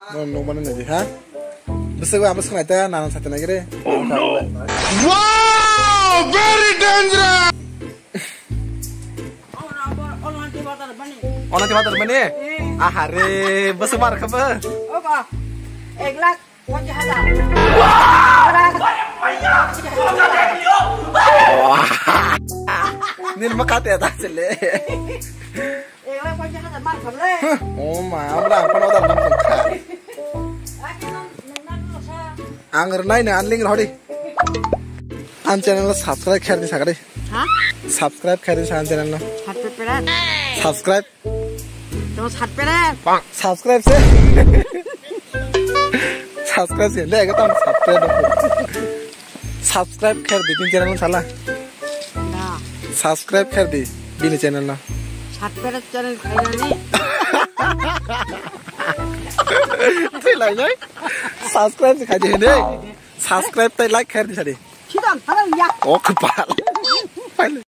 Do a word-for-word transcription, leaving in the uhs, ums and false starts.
Nung nung mana nadi ha? Besok gua apa sengaja nana satu lagi deh. Oh no. Wow, very dangerous. Ona tiba termene? Ahare, besok mar kapa? Ek lakh. Pachis hajar. Nini ma kate ta chile. Ek lakh pachis hajar mar khamle. Oh ma, abra ang kono dal nam tongkha. Ang rwnai na anling rodi. An channel subscribe khair ni sagadi. Ha? Subscribe khair ni sa an channel. Subscribe. Tamo sat pere. Subscribe se. Subscribe se. Deh, kita subscribe dulu. Subscribe khair di, bini channel sala. Nah. Subscribe khair di, bini channel na. Sat pere channel khair ni. Tui lai nai. Subscribe se khair di ni. Subscribe tai like khair di sadi. Sidang, tara ya. Oh, kepala.